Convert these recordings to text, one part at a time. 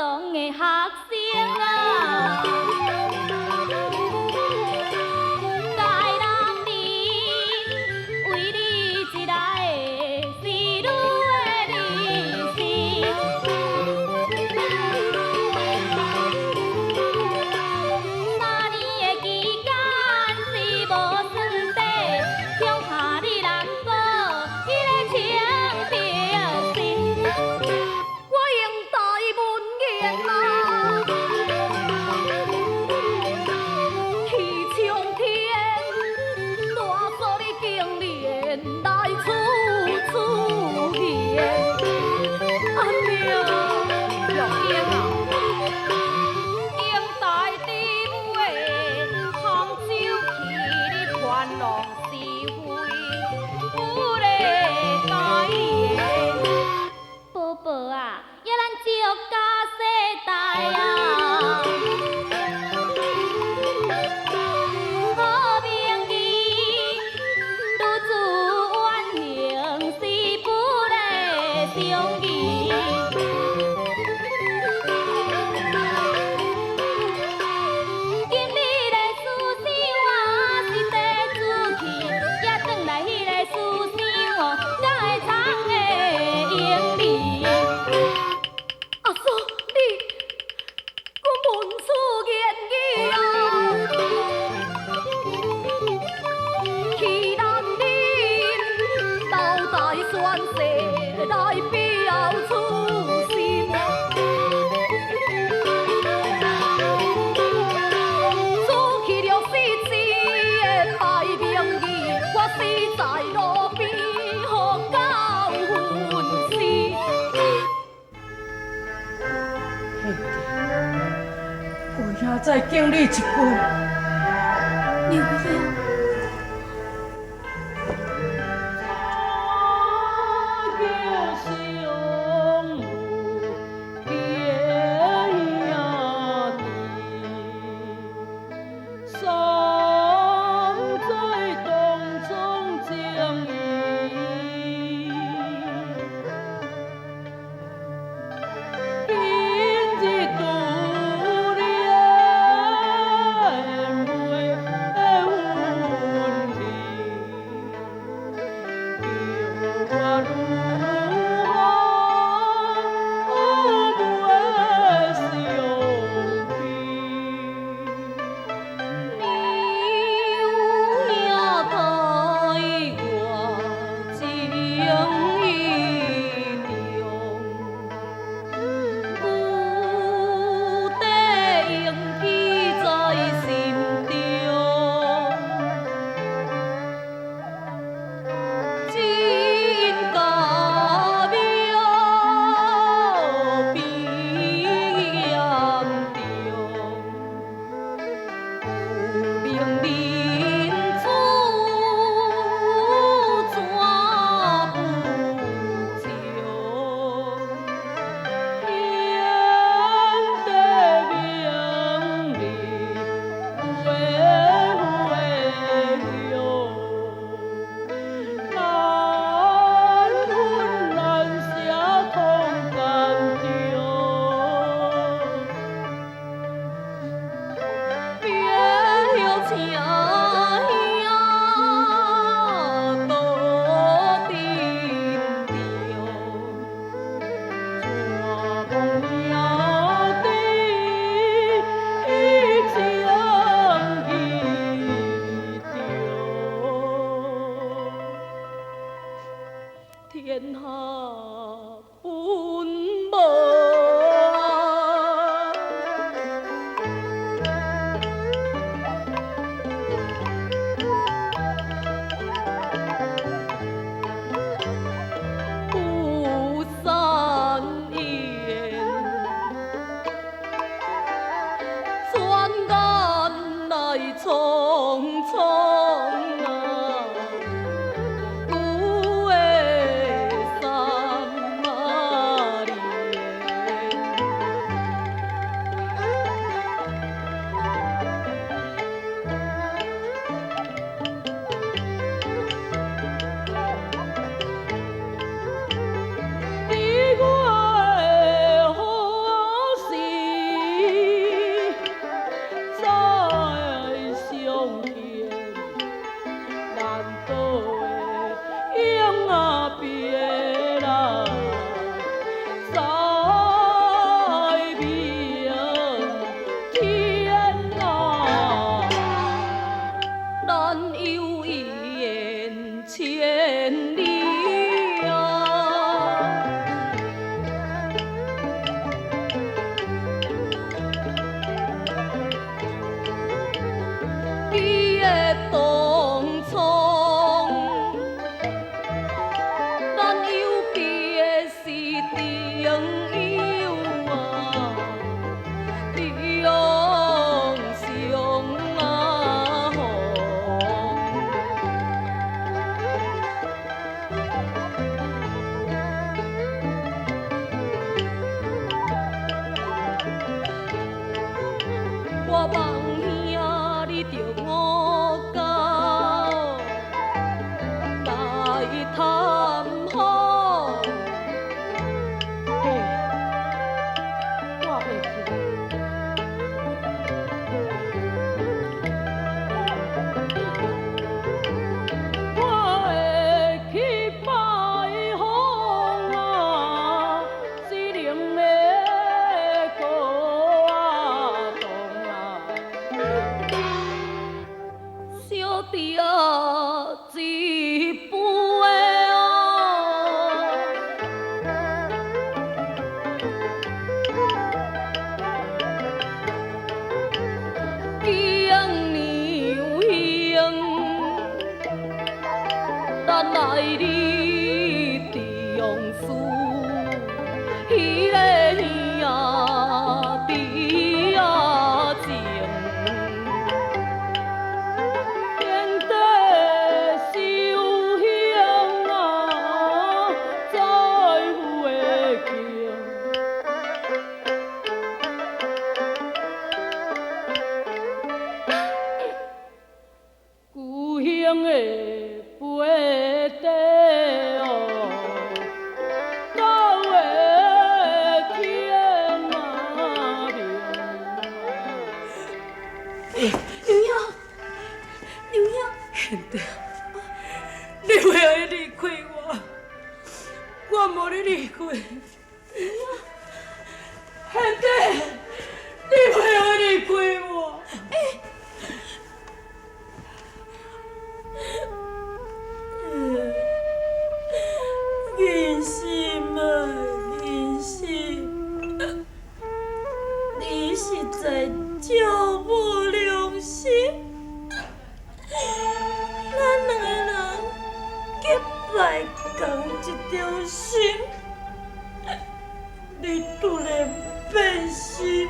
堂的學生啊。該男兒為你一來是女的離世。三年的期間雖無算短，恐怕你難保彼个清白心。我用大文言啊，去冲天，大嫂你竟然來出出言，阿娘，玉英啊，英台伫尾，杭州去你传弄是非，不咧改言。寶寶啊，也咱祝家世代啊，好名義，女子遠行是不咧相宜。今日的思想啊是地主去，也转來彼个思想哦，才會通會用你。阿嫂你，閣問出言語啊，去南林老大宣誓來表初心。出去了死一个歹名義，我死在路邊予狗分屍。兄弟，我也再敬你一杯。娘娘。叫相有结兄弟，三载当中情义。今日拄连袂分离，叫我如何袂相悲？娘待我情意重，母底永記在心中。真家庙变严重，有名人子怎不从？天地明日袂回难分难舍痛感中。别请兄多珍重，怎讲兄弟情意重？天下分無啊。不善言，转眼來匆匆啊，旧的三仔年。你我的好心。敬娘兄，咱爱你重视，彼个兄弟仔情。贤弟修行啊，在有的经。故乡的飞地哦，到的天啊明。娘英，娘英，贤弟，你袂爱离开我，我无你离开。贤弟，你袂爱离开我。人心啊，人心，你实在足无良心。咱两个人结拜仝一条心，你突然变心，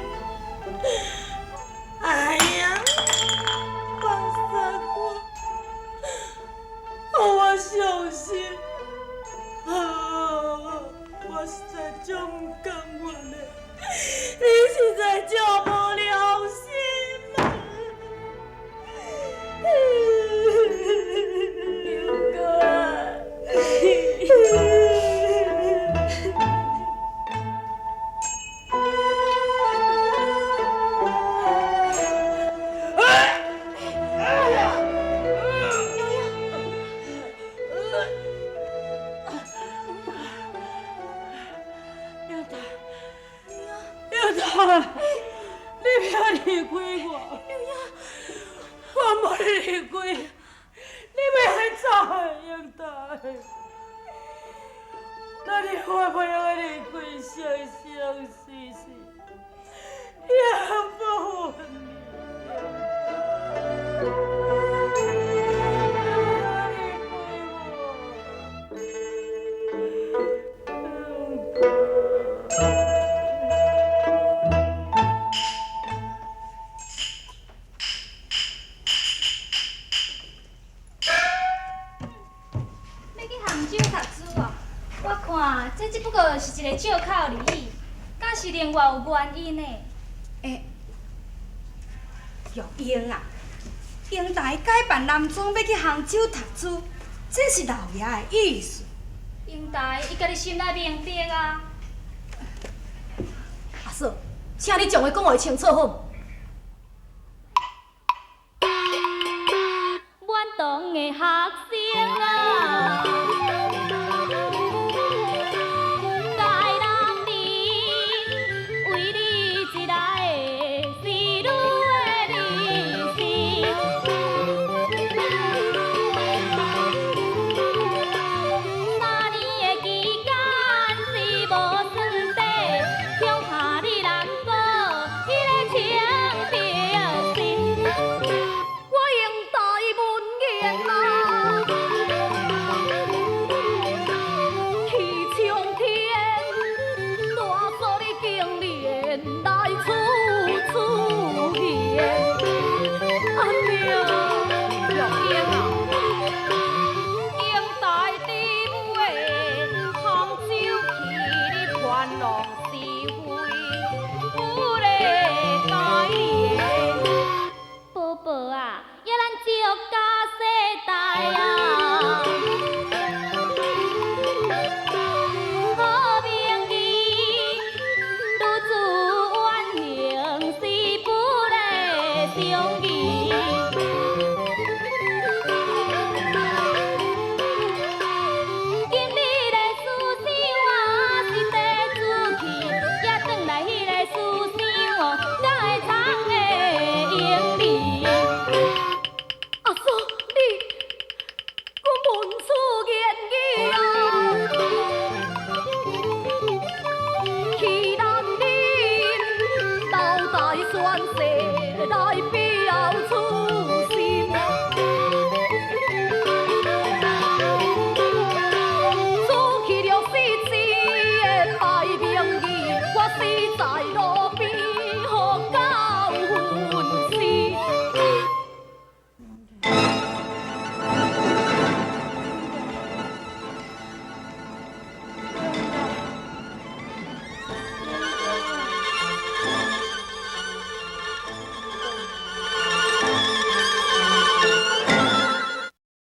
哎呀，放杀我，予我伤心。啊！我实在足毋甘愿的，你实在足无良心啊！刘哥啊！英台，英台，你别离开我，我无你离开，你袂走的，英台。那你我袂用离开，生生世世，永不分离。欲去杭州读书哦，我看这只不过是一个借口而已，敢是另外有原因的？欸，玉英啊，英台改扮男装欲去杭州读书，这是老爷的意思。英台伊家己心内明白啊。阿嫂，请你将话讲予伊清楚好无？满堂的学生啊，该人你为你一来是女的离世。三年的期间虽无算短，恐怕你难保彼个清白心。我英台文言啊，去冲天，大嫂你竟然来出